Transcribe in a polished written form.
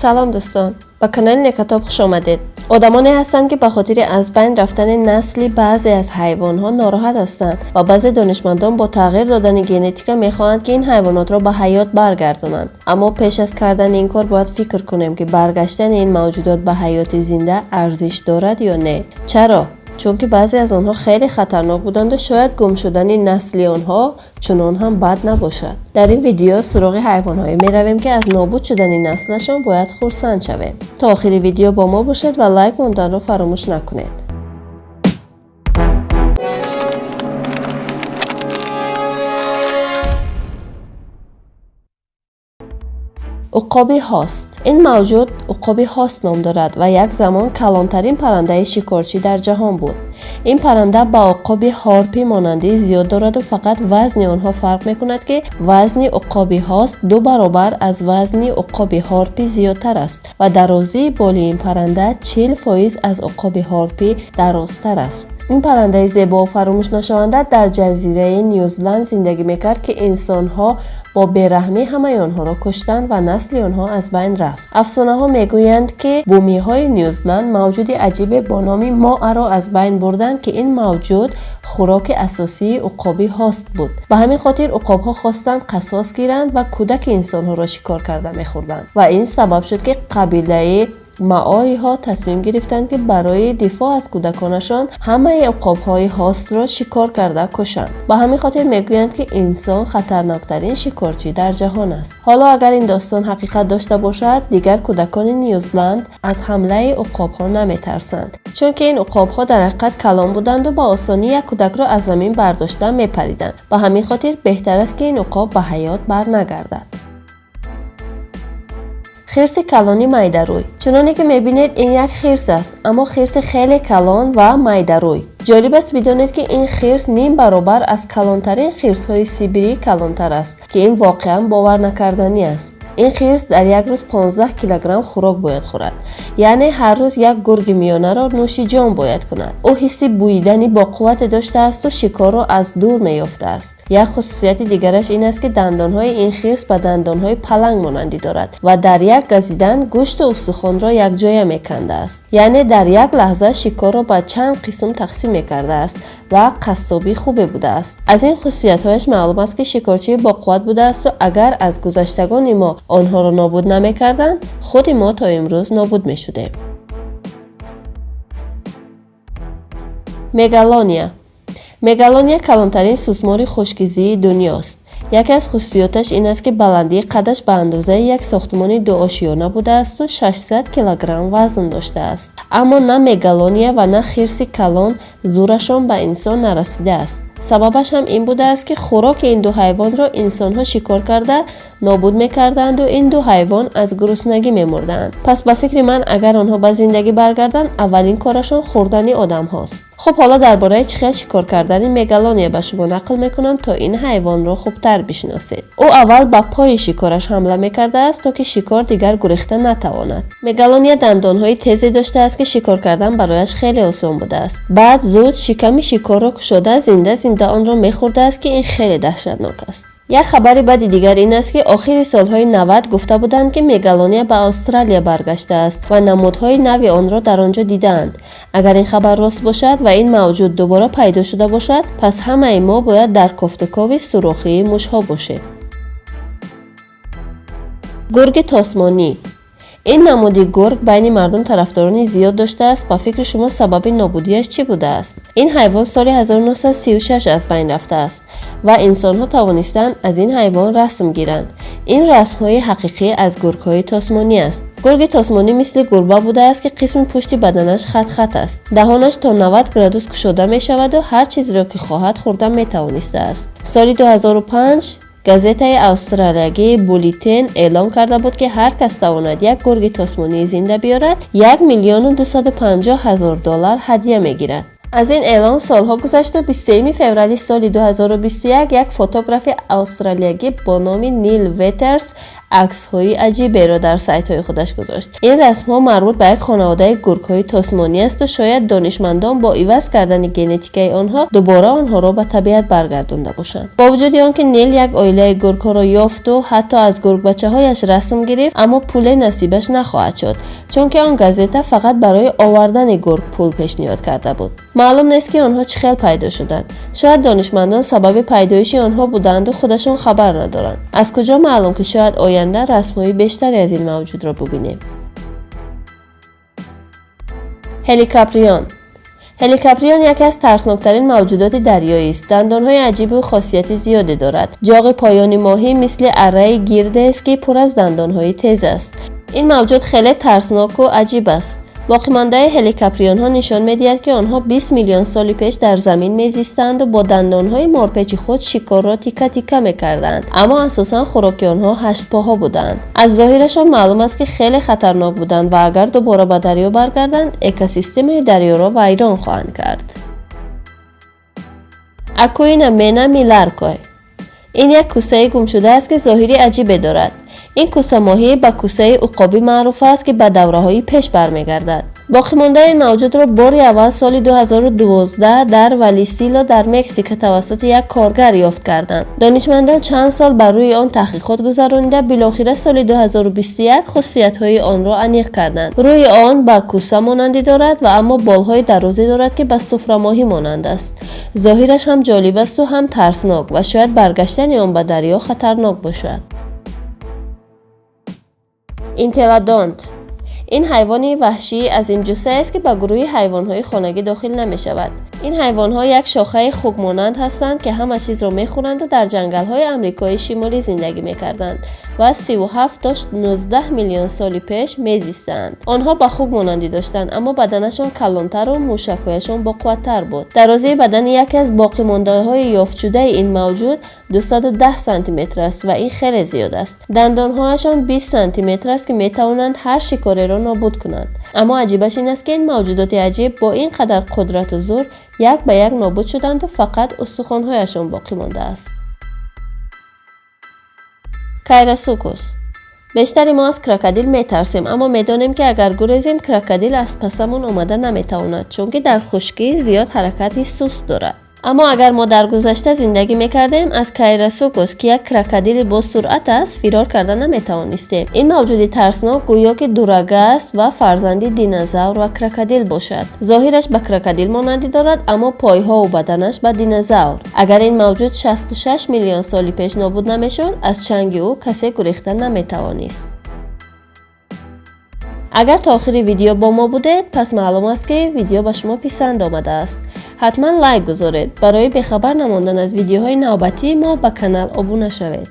Салом, дӯстон, ба канали Некатоб хуш омадед. Одамоне ҳастанд, ки ба хотири аз байн рафтани насли баъзе аз ҳайвонҳо нороҳат ҳастанд ва баъзе донишмандон бо тағйир додани генетика мехоҳанд, ки ин ҳайвонотро ба ҳаёт баргардонанд. Аммо пеш аз кардани ин кор бояд фикр кунем, ки баргаштани ин мавҷудот ба ҳаёти зинда арзиш дорад ё не. Чаро? Чунки баъзе аз онҳо хеле хатарнок буданду шояд гум шудани насли онҳо чунон ҳам бад набошад. Дар ин видео суроғи ҳайвонҳое меравем, ки аз нобуд шудани наслашон бояд хурсанд шавем. То охири видео бо мо бошед ва лайк монданро фаромӯш накунед. Уқоби ҳост. Ин мавҷуд уқоби ҳост ном дорад ва як замон калонтарин паррандаи шикорчӣ дар ҷаҳон буд. Ин парранда ба уқоби ҳорпӣ монандии зиёд дораду фақат вазни онҳо фарқ мекунад, ки вазни уқоби ҳост ду баробар аз вазни уқоби ҳорпӣ зиёдтар аст ва дарозии боли ин парранда 40% аз уқоби ҳорпӣ дарозтар аст. Ин паррандаи зебову фаромӯшнашаванда дар ҷазираи Нюзланд зиндагӣ мекард, ки инсонҳо бо бераҳмӣ ҳамаи онҳоро куштанд ва насли онҳо аз байн рафт. Афсонаҳо мегӯянд, ки бумиҳои Нюзланд мавҷуди аҷибе бо номи моаро аз байн бурданд, ки ин мавҷуд хӯроки асосии уқоби ҳост буд. Ба ҳамин хотир уқобҳо хостанд қасос гиранд ва кӯдаки инсонҳоро шикор карда мехӯрданд ва ин сабаб шуд, ки қабилаи маориҳо тасмим гирифтанд, ки барои дифоъ аз кӯдаконашон ҳамаи уқобҳои ҳостро шикор карда кушанд. Ба ҳамин хотир мегӯянд, ки инсон хатарноктарин шикорчӣ дар ҷаҳон аст. Ҳоло агар ин достон ҳақиқат дошта бошад, дигар кӯдакони Нюзланд аз ҳамлаи уқобҳо наметарсанд, чунки ин уқобҳо дар ҳақиқат калон буданду ба осонӣ як кӯдакро аз замин бардошта мепариданд. Ба ҳамин хотир беҳтар аст, ки ин уқоб ба ҳаёт барнагардад. Хирси калони майдарӯй. Чуноне ки мебинед, ин як хирс аст, аммо хирси хеле калон ва майдарӯй. Ҷолиб аст бидонед, ки ин хирс ним баробар аз калонтарин хирсҳои сибирӣ калонтар аст, ки ин воқеан боварнакарданӣ аст. Ин хирс дар як рӯз 15 килограмм хӯрок бояд хӯрад, яъне ҳар рӯз як гурги миёнаро нӯши ҷон бояд кунад. Ӯ ҳисси буидани боқуввате доштаасту шикорро аз дур меёфтааст. Як хусусияти дигараш ин аст, ки дандонҳои ин хирс ба дандонҳои паланг монандӣ дорад ва дар як газидан гӯшту устухонро якҷоя мекандааст, яъне дар як лаҳза шикорро ба чанд қисм тақсим мекардааст ва қассобии хубе будааст. Аз ин хусусиятҳояш маълум аст, ки шикорчии боқувват будаасту агар аз гузаштагони мо онҳоро нобуд намекарданд, худи мо то имрӯз нобуд мешудем. Мегалония. Мегалония калонтарин сусмори хушкизии дунёст. Яке аз хусусиёташ ин аст, ки баландии қадаш ба андозаи як сохтмони дуошёна будаасту 600 килограмм вазн доштааст. Аммо на мегалония ва на хирси калон зӯрашон ба инсон нарасидааст. Сабабаш ҳам ин будааст, ки хӯроки ин ду ҳайвонро инсонҳо шикор карда нобуд мекарданду ин ду ҳайвон аз гуруснагӣ мемурданд. Пас ба фикри ман, агар онҳо ба зиндагӣ баргарданд, аввалин корашон хӯрдани одамҳост. Хуб, ҳоло дар бораи чӣ хел шикор кардани мегалония ба шумо нақл мекунам, то ин ҳайвонро хубтар бишносед. Ӯ аввал ба пои шикораш ҳамла мекардааст, то ки шикор дигар гурехта натавонад. Мегалония дандонҳои тезе доштааст, ки шикор кардан барояш хеле осон будааст. Баъд зуд шиками шикорро кушода, зинда зинда онро мехӯрдааст, ки ин хеле даҳшатнок аст. Як хабари бади дигар ин аст, ки охири солҳои 90 гуфта буданд, ки мегалония ба Австралия баргаштааст ва намудҳои нави онро дар он ҷо дидаанд. Агар ин хабар рост бошад ва ин мавҷуд дубора пайдо шуда бошад, пас ҳамаи мо бояд дар кофтукови сурохии мушҳо бошем. Гурги тосмонӣ. Ин намуди гург байни мардум тарафдорони зиёд доштааст. Ба фикри шумо, сабаби нобудиаш чӣ будааст? Ин ҳайвон соли 1936 аз байн рафтааст ва инсонҳо тавонистанд аз ин ҳайвон расм гиранд. Ин расмҳои ҳақиқӣ аз гургҳои тосмонӣ аст. Гурги тосмонӣ мисли гурба будааст, ки қисми пушти баданаш хат-хат аст. Даҳонаш то 90 градус кушода мешаваду ҳар чизеро, ки хоҳад, хӯрда метавонистааст. Соли 2005 газетаи австралиягии Буллитен эълон карда буд, ки ҳар кас тавонад як гурги тосмонии зинда биёрад, 1 250 000 доллар ҳадя мегирад. Аз ин эълон солҳо гузашту 23 феврали соли 2021 як фотографи австралиягӣ бо номи Нил Ветерс Аксҳои аҷиберо дар сайтҳои худаш гузошт. Ин расмҳо марбут ба як хонаводаи гургҳои тосмонӣ асту шояд донишмандон бо иваз кардани генетикаи онҳо дубора онҳоро ба табиат баргардонда бошанд. Бо вуҷуди он ки Нил як оилаи гургҳоро ёфту ҳатто аз гургбачаҳояш расм гирифт, аммо пуле насибаш нахоҳад шуд, чунки он газета фақат барои овардани гург пул пешниҳод карда буд. Маълум нест, ки онҳо чӣ хел пайдо шуданд. Шояд донишмандон сабаби пайдоиши онҳо буданду худашон хабар надоранд. Аз куҷо маълум, ки шояд оянда расмҳои бештаре аз ин мавҷудро бубинем. Ҳеликаприон. Ҳеликаприон яке аз тарсноктарин мавҷудоти дарёист. Дандонҳои аҷибу хосияти зиёде дорад. Ҷоғи поёни моҳӣ мисли арраи гирдест, ки пур аз дандонҳои тез аст. Ин мавҷуд хеле тарсноку аҷиб аст. Боқимондаи ҳеликаприонҳо нишон медиҳад, ки онҳо 20 миллион соли пеш дар замин мезистанду бо дандонҳои морпечи худ шикорро тика-тика мекарданд, аммо асосан хӯроки онҳо ҳаштпоҳо буданд. Аз зоҳирашон маълум аст, ки хеле хатарнок буданд ва агар дубора ба дарё баргарданд, экосистемаи дарёро вайрон хоҳанд кард. Акуина мена миларкой. Ин як кӯсаи гумшуда аст, ки зоҳири аҷибе дорад. Ин кӯсамоҳӣ ба кӯсаи уқобӣ маъруф аст, ки ба давраҳои пеш бармегардад. Боқимондаи ин мавҷудро бори аввал соли 2012 дар Валисило дар Мексика тавассути як коргар ёфт карданд. Донишмандон чанд сол бар рӯи он таҳқиқот гузаронида, билохира соли 2021 хусусиятҳои онро аниқ карданд. Рӯи он ба кӯса монандӣ дорад ва аммо болҳои дарозе дорад, ки ба суфрамоҳӣ монанд аст. Зоҳираш ҳам ҷолиб асту ҳам тарснок ва шояд баргаштани он ба дарё хатарнок бошад. Энтелодонт. Ин ҳайвони ваҳшии азимҷуссаест, ки ба гурӯҳи ҳайвонҳои хонагӣ дохил намешавад. Ин ҳайвонҳо як шохаи хукмонанд ҳастанд, ки ҳама чизро мехӯранду дар ҷангалҳои Амрикои Шимолӣ зиндагӣ мекарданд ва 37 то 19 миллион соли пеш мезистанд. Онҳо ба хук монандӣ доштанд, аммо баданашон калонтару мушакҳояшон боқувваттар буд. Дарозии бадани яке аз боқимондаҳои ёфтшудаи ин мавҷуд 210 сантиметр аст ва ин хеле зиёд аст. Дандонҳояшон 20 сантиметр аст, ки метавонанд ҳар шикореро нобуд кунанд. Аммо аҷибаш ин аст, ки ин мавҷудоти аҷиб бо ин қадар қудрату зӯр як ба як нобуд шуданду фақат устухонҳояшон боқӣ мондааст. Кайрасукус. Бештари мо аз крокодил метарсем, аммо медонем, ки агар гурезем, крокодил аз пасамон омада наметавонад, чунки дар хушкӣ зиёд ҳаракати суст дорад. Аммо агар мо дар гузашта зиндагӣ мекардем, аз кайрасукус, ки як крокодили босуръат аст, фирор карда наметавонистем. Ин мавҷуди тарснок гӯё ки дурага аст ва фарзанди динозавр ва крокодил бошад. Зоҳираш ба крокодил монандӣ дорад, аммо пойҳову баданаш ба динозавр. Агар ин мавҷуд 66 миллион соли пеш нобуд намешуд, аз чанги ӯ касе гурехта наметавонист. Агар то охири видео бо мо будед, пас маълум аст, ки видео ба шумо писанд омадааст. Ҳатман лайк гузоред. Барои бехабар намондан аз видеоҳои навбатии мо ба канал обуна шавед.